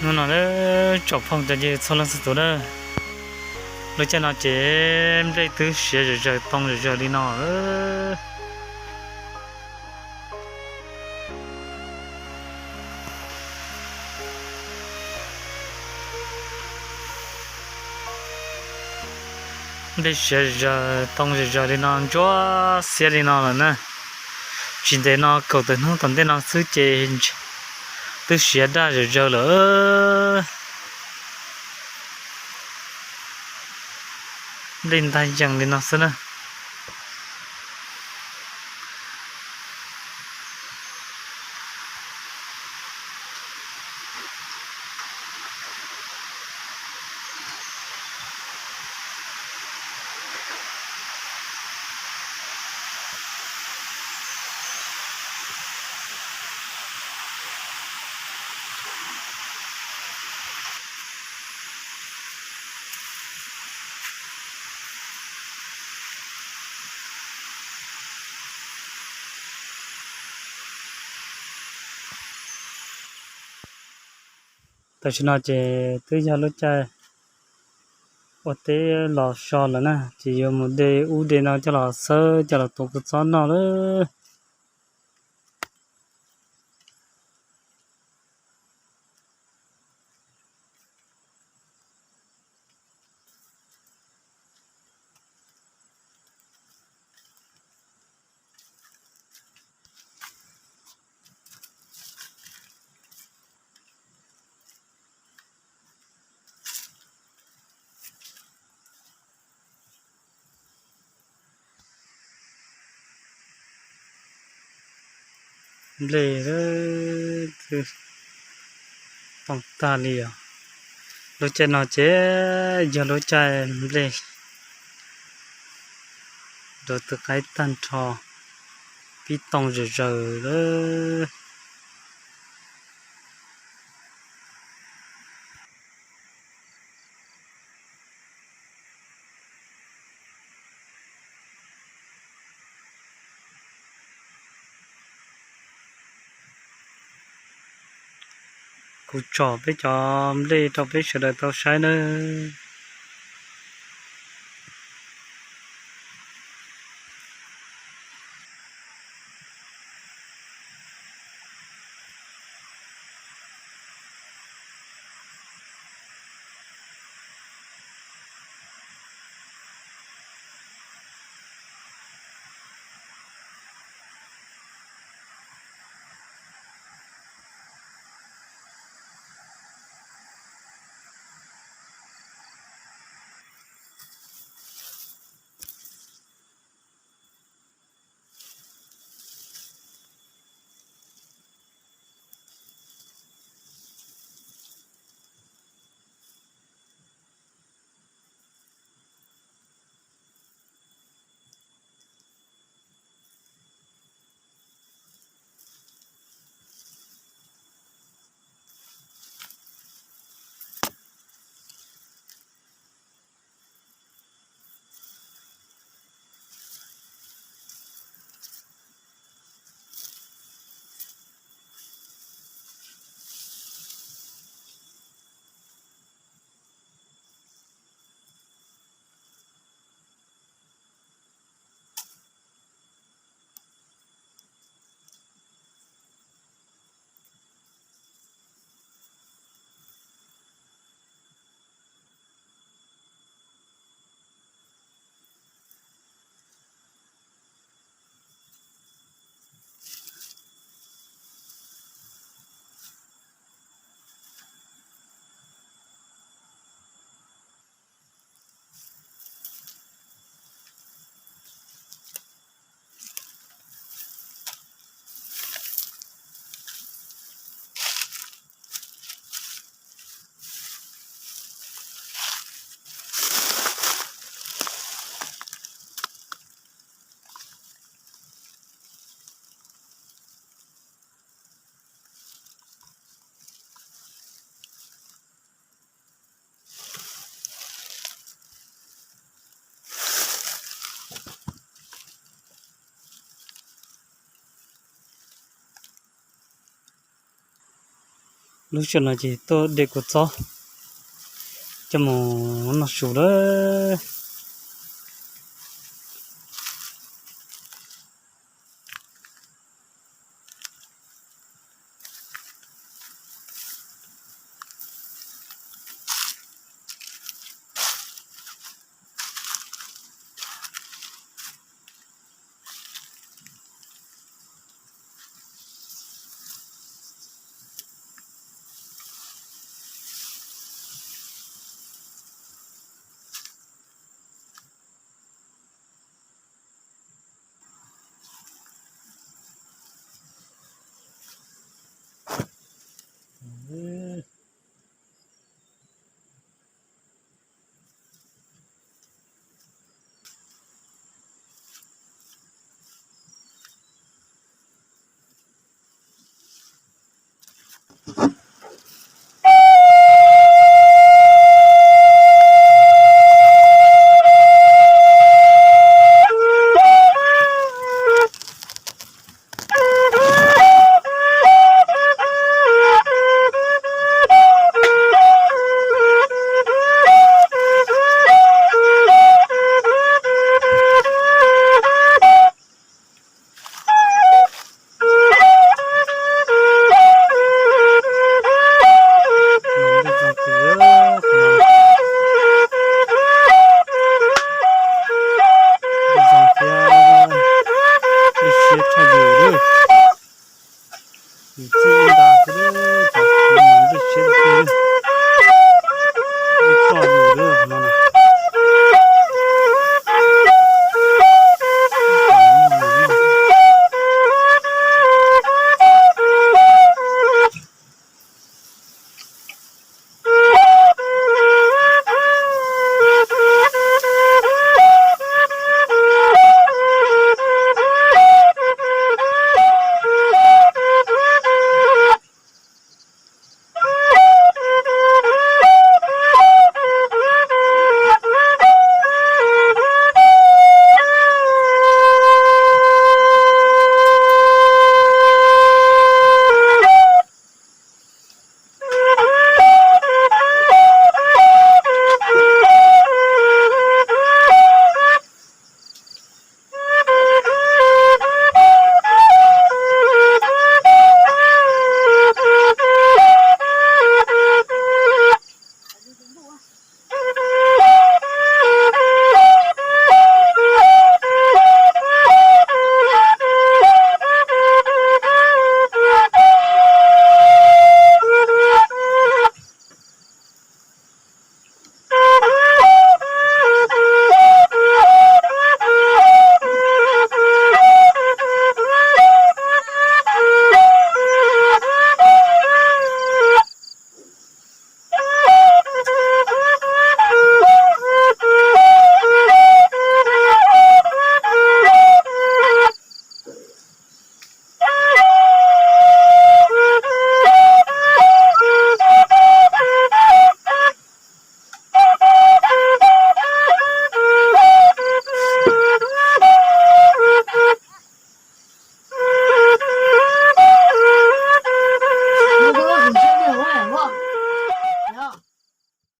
Hnub no na, tsoom phooj ywg txhua leej txhua tus na, lub caij no ces nplej twb siav zom zaws too zom zaws li no. Nplej siav zom zaws too zom zaws li no, ntsuab xiab li no lawm na. Tsis ntev no kaum tawm hnub tom ntej no xwb ces twb siav daj zom zaws lawm. Nplej ntag yees li no xwb na. Tam sim no ces twb yog lub caij ua teb los so lawm na, ces yuav mus de ub de no coj los xawb coj los tuav kua txob noj lawm. Nplej too tag li os. Lub caij no ces yog lub caij nplej rau tw qaib tag nrho, pib too zom zaws lawm. Kuv tsom peb cov nplej rau peb sawv daws tau saib nawb. Lub sij hawm no ces tuaj de kua txob coj mus noj su lawm.